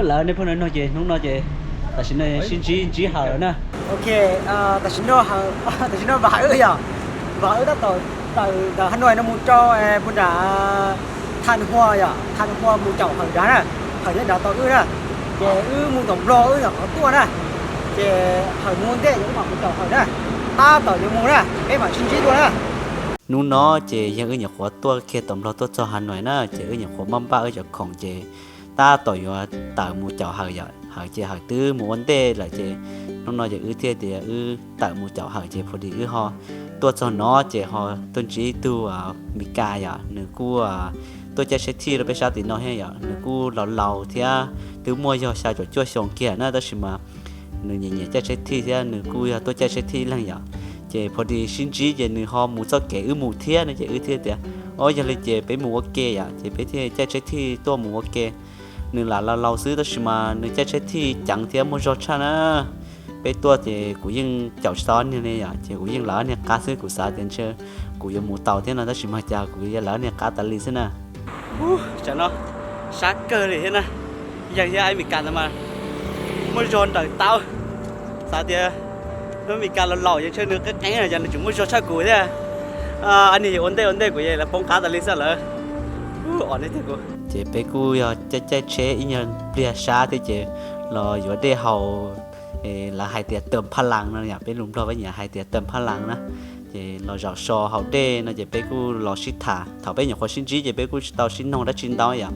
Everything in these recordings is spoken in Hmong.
Lawv nej phooj ywg no ces hnub no ces tam sim no sib ntsib ntsib Hawm na. Ok, tam sim no, tam sim no Vam wb yom, Vam wb tab tom tawm ntawm Hà Nội no mus rau puag nram Thanh Hóa yom, Thanh Hóa mus caum Hawm nrad na, Hawm nyob nrad tos wb na. Ces wb mus tom Nplog wb nyuam qhuav tuaj na, ces Hawm mus ua ntej ces wb mam mus caum Hawm na, tab tom yuav mus na, peb mam sib ntsib dua na. Hnub no ces yog wb nyuam qhuav tuaj kiag tom Nplog tuaj txog Hà Nội na, ces wb nyuam qhuav maj npaj wb cov khoom ces tab tom yuav tawm mus caum Hawm yom. Hawm ces Hawm twb mus ua ntej lawm ces hnub no ces wb thiaj tias wb tawm mus caum Hawm ces phu dis wb ho tuaj txog no ces ho tuaj ntsib ib tug Mes Kas yom, nws kuj tuaj caij tsheb thij rau peb sab tim no thiab yom, nws kuj laus laus thiab twb muaj yog xya caum cuaj xyoo kiag na tab sis mas nws nyiam nyiam caij tsheb thij thiab nws kuj yog tuaj caij tsheb thij ib leeg yom. Ces phu dis sib ntsib ces nws ho mus txoj kev wb mus thiab no ces wb thiaj tias, o yog li ces peb mus ua ke yom, ces peb thiaj caij tsheb thij tuaj mus ua ke. Nws lam laus laus xwb tab sis mas nws caij tsheb thij ceev thiab muaj zog tshaj na. Peb tuaj ces kuv yeej caum tsis tau niag li yom, ces kuv yeej lawv niag qab xwb, kuv xav tias ntshe kuv yuav mus tau thiab no tab sis mas cas kuv yuav lawv niag qab tas li xwb na. Tam no sab kawg li thiab na, yeej thiab Mes Kas ntawd mas muaj zog nrawm tau. Xav tias Mes Kas laus laus ces ntshe nws qeeb qeeb no ces nws tseem muaj zog tshaj kuv thiab. Ib nig ua ntej ua ntej kuv yeej lawv poob qab tas li xwb lawm. Ces peb kuj yog caij caij tsheb ib nyuag pliag sab thiab ces los yuav dej haus, lawv hais tias tawm phaj laas no yom, peb lus Nplog peb nyiam hais tias tawm phaj laas na. Ces los zaum so haus dej no ces peb kuj los sib tham, thaum peb nyuam qhuav sib ntsib ces peb kuj tsis tau sib noog dab tsi ntau yom.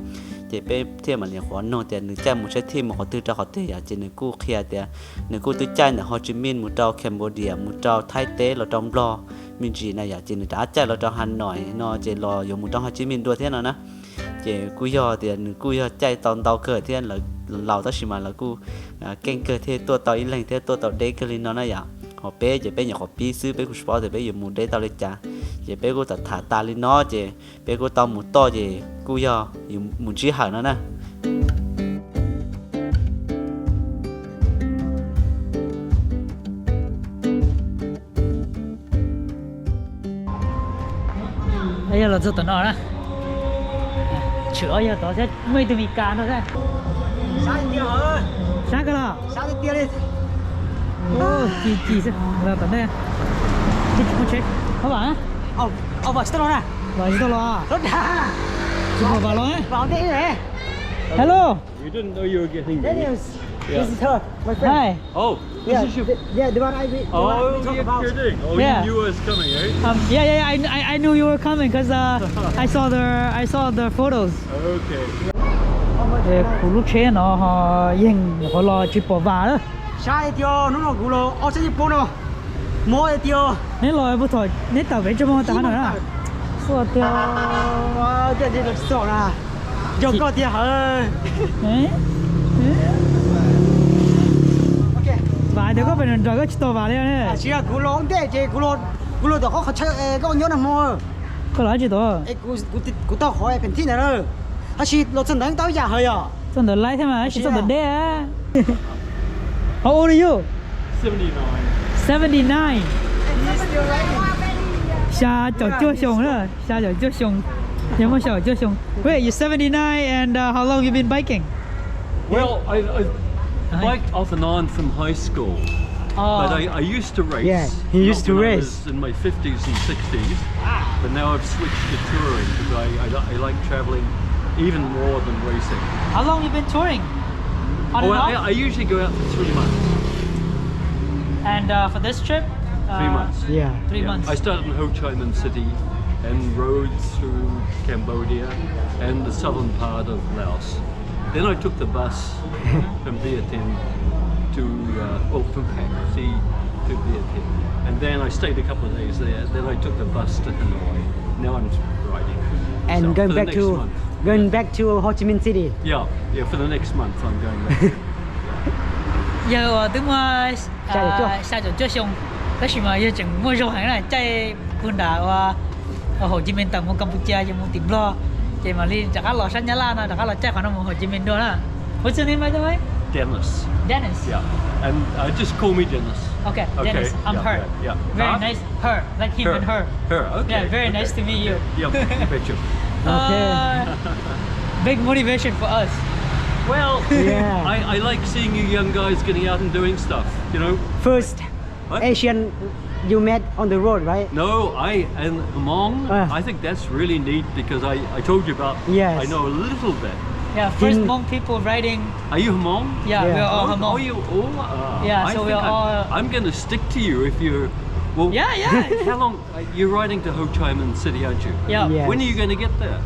Ces peb thiaj mam nyuam qhuav noog tias nws caij mus tsheb thij mus qhov twg rau qhov twg yom, ces nws kuj qhia tias nws kuj twb caij ntawm Ho Chi Minh mus rau Cambodia, mus rau Thaib teb los rau Nplog me ntsis na yom, ces nws rov qab caij los rau Hà Nội no ces los yuav mus rau Ho Chi Minh dua thiab no na. Ces kuj yog tias nws kuj yog caij tau ntau kawg thiab, laus tab sis mas lawv kuj keej kawg thiaj tuaj tau ib leeg thiab tuaj tau deb kawg li no na yom. Ho peb ces peb nyuam qhuav pib xwb, peb kuj tsis paub tias peb yuav mus deb tau li cas. Ces peb kuj tham tham tas li no ces peb kuj tau mus toj ces kuj yog yuav mus ntsib Hawm no na. Yog los txog tom no na, tshwm ob yog tod thiab muaj ib tug Mes Kas no thiab. Sab kawg los? Ci ci xwb, los tom ntej. Tsis pom vam na? Tsis tau los? Tsis pom vam los? Hello. You didn't know you were getting me. Daniel, this is her, my friend. Hi. Oh, this is your. Yeah, the one I, the one we talk about. Oh, you're kidding. Oh, you knew I was coming, eh? Um, yeah, yeah, yeah. I, I, I knew you were coming because uh, I saw the, I saw the photos. Okay. Kuv lub tsheb no ho yeej nyuam qhuav los tsis pom vam lawm. Saib tias hnub no kuv los ob txhiab yim pua no, muab tias. Neb los puag thaum neb tawm pem tso mo tawm hov na. Xua tias, yog koj tias hawv. Vam tias koj pem nraws koj tsis tau vam li. Tsis yog kuv los ntej ces kuv los tom qhov chaw koj nyob no mo. Koj los tsis tau. Kuv tau qhov pheem thij ntawd na. Tab sis los txog ntawd tau ib yam hawv yom. Txog ntawd laib thiab mas tab sis txog ntawd deb. How old are you? Seventy-nine. Xya caum cuaj xyoo na, xya caum cuaj xyoo. Yog muaj xya caum cuaj xyoo. Wait, you're seventy-nine and uh, how long you been biking? Well, I, I biked off and on from high school. But I, I used to race. Yeah, he used to race. Not when I was in my fifties and sixties, but now I've switched to touring because I, I, I like traveling even more than racing. How long you been touring? On and off? Oh, I, I usually go out for three months. And uh, for this trip? Three months. Yeah. Three months. I started in Ho Chi Minh City and rode through Cambodia and the southern part of Laos. Then I took the bus from Vientiane to, uh, oh, from Patsy to Vientiane. And then I stayed a couple of days there. Then I took the bus to Hanoi. Now I'm riding. And going back to, going back to Ho Chi Minh City. Yeah, yeah, for the next month I'm going back. Yawg uas twb muaj xya caum cuaj xyoo, tab sis mas yawg tseem muaj zog heev na, caij puag nram uas Hồ Chí Minh tawm mus Campuchia ces mus tim Nplog, ces mam li rov qab los sab Nyab Laj no rov qab los caij qhov no mus Hồ Chí Minh dua na. What's your name, by the way? Dennis. Dennis. Yeah. And uh, just call me Dennis. Okay, okay, Dennis. I'm Her. Yeah. Very nice. Her, like him and her. Her. Okay. Yeah, very nice to meet you. Yeah, you bet you. Okay. Big motivation for us. Well, yeah. I, I like seeing you young guys getting out and doing stuff, you know? First Asian you met on the road, right? No, I and Hmong. Uh, I think that's really neat because I, I told you about. Yes. I know a little bit. Yeah, first Hmong people riding. Are you Hmong? Yeah, yeah, we are all Hmong. Oh, you all are. Yeah, so we are all. I'm going to stick to you if you're. Well, yeah, yeah. How long? Uh, you're riding to Ho Chi Minh City, aren't you? Yeah. Yes. When are you going to get there?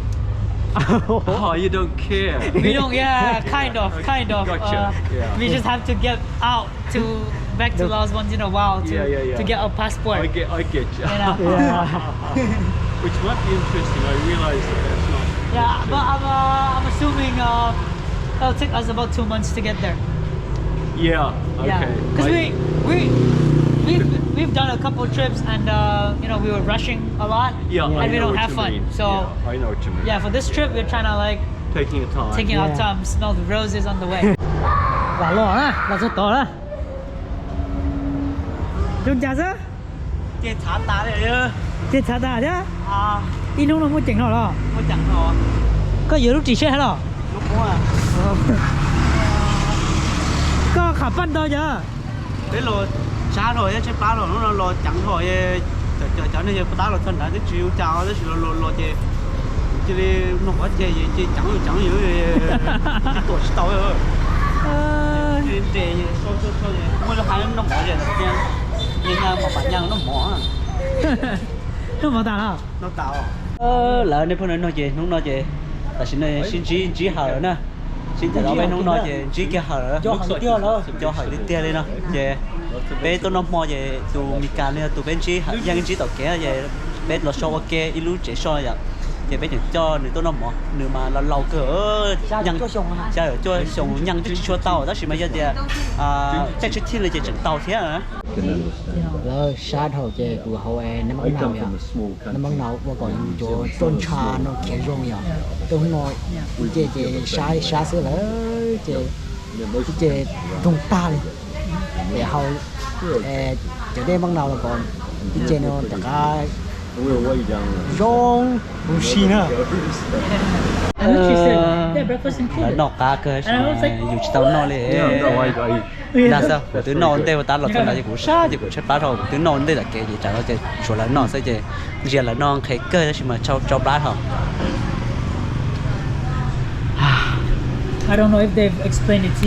Oh, you don't care. We don't, yeah, kind of, kind of. Gotcha. Uh, yeah. We just have to get out to back to Laos once in a while to, yeah, yeah, yeah, to get a passport. I get, I get you. You know? Yeah. Which might be interesting. I realize that that's not. Yeah, but I'm, uh, I'm assuming, uh, it'll take us about two months to get there. Yeah. Yeah. Okay. Because we we we've we've done a couple trips and uh, you know, we were rushing a lot. Yeah, and we don't have fun. So yeah, I know what you mean. Yeah, for this trip we're trying to like taking our time. Taking our time, smell the roses on the way. Los los na, los txog tod na. Zoo cas xwb? Ces txhav tas li. Ces txhav tas thiab. Ib hnub no muaj ceem no los? Muaj ceem no. Koj yuav lub ris seb hab los? Koj qham paj ntau yog? Peb los sab dhau thiab tshaib plab los hnub no los ceev dhau. Cov cov neeg yog pab tab los txog nrad twb tsis ua cas tab sis los los ces cia li noog qhov ceg ces ceev ceev yus tuam tsis tau. Muaj lub hais noog mov ces tias, nws noj mov tas los? Noj mov tas los. Lawv nej phooj ywg, no ces hnub no ces tam sim no sib ntsib ntsib hawm lawm na. Sib ntsib peb hnub no ces ntsib kiag hawm lawm. Nco hawm tiag tiag li no ces peb tuaj noj hmo ces tus Mis Kas no yog tus peb ntsib hawm yeej ntsib tom kev ces peb los so ua ke ib lub tsev so yom. Ces peb tseem coj nws tuaj noj mov, nws mas laus laus kawg, xya caum cuaj xyoo nyeej twb tsis tshua tau tab sis mas yog tias caij tsheb thij li ces tseem tau thiab. Lawv sab dhau ces kuv hauv nab mab nau yom, nab mab nau ua kom yus cov roj ntsha no khiav zoo yom. Tuaj hnub no ib ce ces sab sab xwb lawm ces ib ce ntoog tag li. Ces hauv cov dej mab nau los kom ib ce no rov qab zoo huv si na. Lawv noj qab kawg, yus tsis tau noj li. Dag xwb, kuv twb noj ua ntej ua tab los txog nrad ces kuv sab ces kuv tshaib plab dhau, kuv twb noj ua ntej tom kev ces tsam no ces tshuav lawv noj xwb ces ntsia lawv noj nqhis kawg tab sis mas tsau tsau plab dhau. I don't know if they've explained it to you.